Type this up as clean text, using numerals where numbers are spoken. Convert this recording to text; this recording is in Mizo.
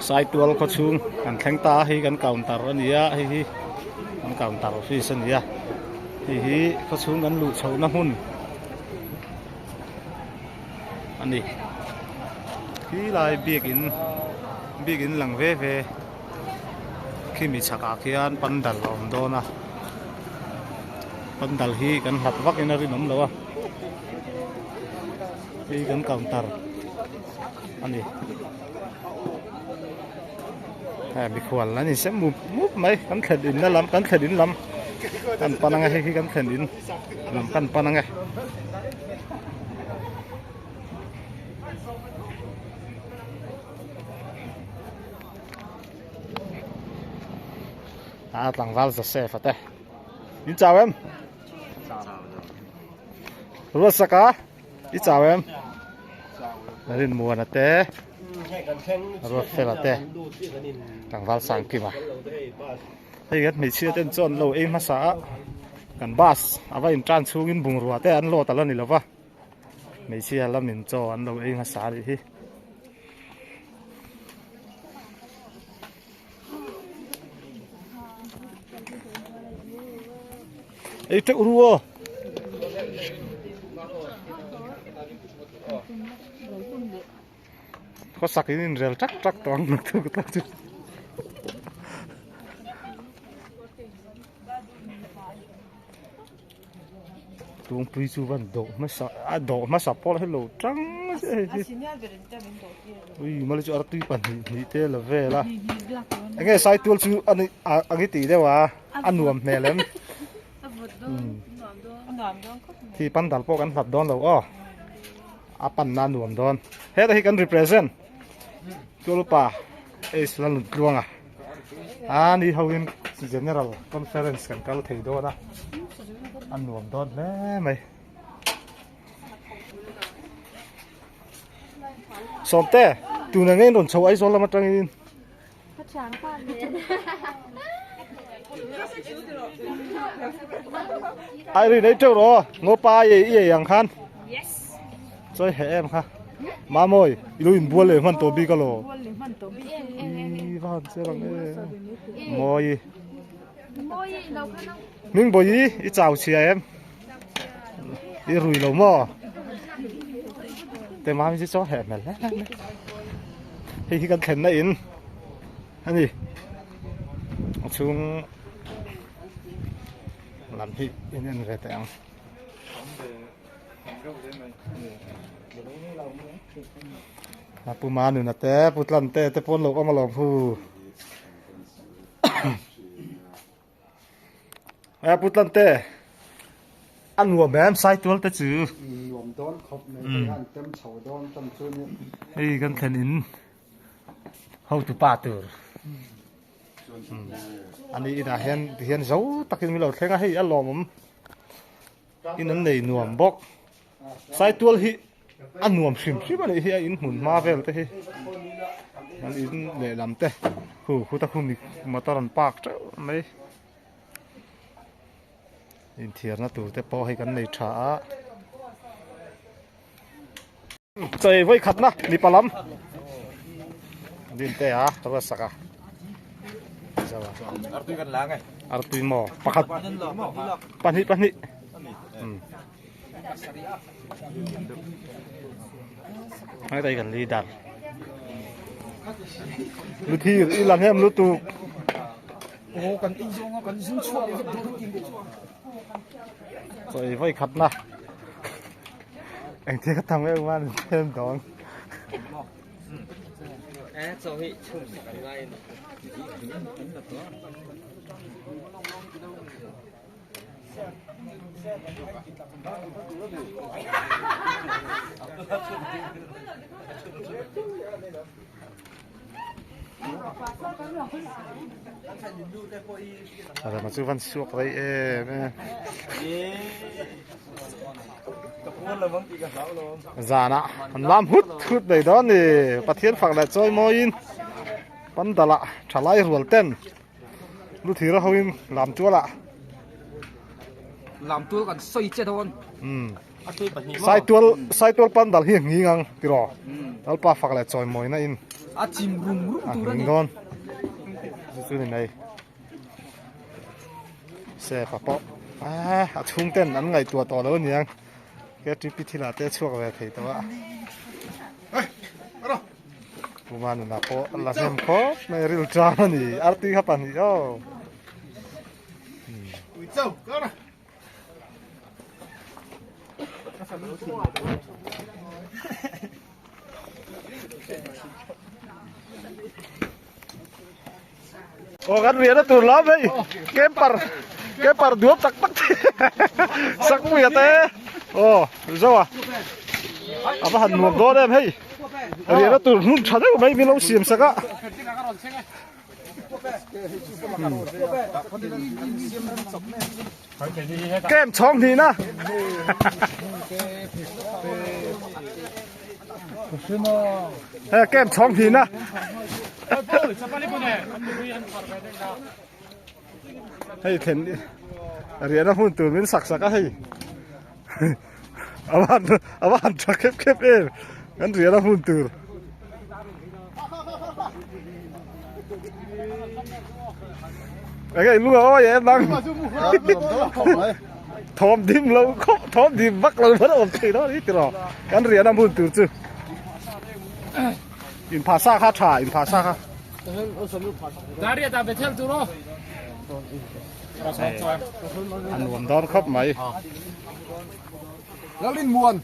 Saitual khaw chhung kan thleng ta a hei kan counter a ni a hei hi kan counter office a ni a hei hi khaw chhung kan luh chhoh na hmun a ni khi lai biakin biakin lang ve ve khimi chhakah khian pandal a awm dawn a pandal hi kan hlat vak in a rinawm lo a hei kan counter a ni hei mikhual an insem mup mup mai kan thlen in na lam kan thlen in lam kan pan ang e hei hi kan thlen in lam kan pan ang e. A tlangval Joseph a te in chau em Ruatsaka i chau em Rinmuana te Ruatfela te tlangval Sangkima hei kan hmeichhia ten chuan lo ei hmasa a kan bus a va in tan chhungin bungrua te an lawt a la ni lova. Hmeichhia lamin chaw an lo ei hmasa a nih hi. Ei teuh ru aw. Khawsak in inrel tak tak tawh ang naktuk tak chu. Tungpui chu van dawh hmasa a dawh hmasa pawh hi lo tang hei hi ui mali chu artui pahnih hnih te la vel a enge saitual chu ani ang i tih deuh a a nuam hmel em khi pandal pawh kan hlat dawn lo aw a panna a nuam dawn heta hi kan represent Tualpa Ace Lalnuntluanga a ni ho in General Conference kan kal thei dawn a a nuam dawn hle mai Sawmte tuna ngei rawn chho Aizawl lam atangin Ai ri nei teuh rawh ngopa i ei ang khan chawi heh em kha mamawi i lo inbual leh hman tawh bik alaw i va han che rang e mawi hming bawi i chau chhia em i rui lo maw te mami chu chaw heh hmel hle hle hei hi kan thlenna in a ni a chhung lam hi in en ve teh ang. A pu Manuna te pu Tlante te pawn lo awm alawm hu. A pu Tlante a nuam em Saitual te chu. Nuam dawn khawp mai hei an tem chho dawn tam chu ni. Hei kan thlen in hotu pa tur. Ani inah hian tihian zo takin min lo thleng a hei a lawmawm. In an nei nuam bawk. Saitual hi a nuam hrim hrim a nih hi a in hmun hma vel te hi. An in lehlam te hu khuta khu motor an park teuh mai. Inthiarna tur te pawh hei kan nei tha a. Chei vawi khatna mipa lam. Din te a ka sak a. Artui kan lang e. Artui maw pakhat pahnih pahnih. Hai đây kan leader. Luthir i lang em lutuk. Ô kan in zawng a kan zu chhuak vek dawn tin te chuan. Choi vawi khatna. Eng thil ka tham em man em dawn. Rama chu van suak rei em e. Zana an lam hut hut nei dawn ni Pathian fak leh chawi mawiin pandala thalai rual ten lu thira hoin lam tualah lam tual kan sawi che dawn. Saitual Saitual pandal hi a nghing ang tiraw Lalpa fak leh chawimawina in a chim rum rum tur a ni a nghing dawn chu chu ni mai Sefa pawh a chhung ten an ngaihtuah tawh lo aniang KTP thil ah te chhuak ve thei tawh a Puma nunah pawh a la hnem khawp mai rilṭam a ni artui kha pahnih aw. Aw kan riahna tur lam hei camper camper duam tak tak Sakpuia te aw zo a a va han nuam dawn em hei riahna tur hmun tha deuh mai min lo siam sak a. Kem chhawng hnih na. He kem chhawng hnih na. Hei thlen riahna hmun tur min sak sak a hei. A van a van tha khep khep em kan riahna hmun tur. Enge lung a awi em nang thawm dim lo khawp thawm dim vak lo van awm thei dawn hi tiraw kan riahna hmun tur chu inphah sa kha tha inphah sa kha. A nuam dawn khawp mai. Lalrinmuan.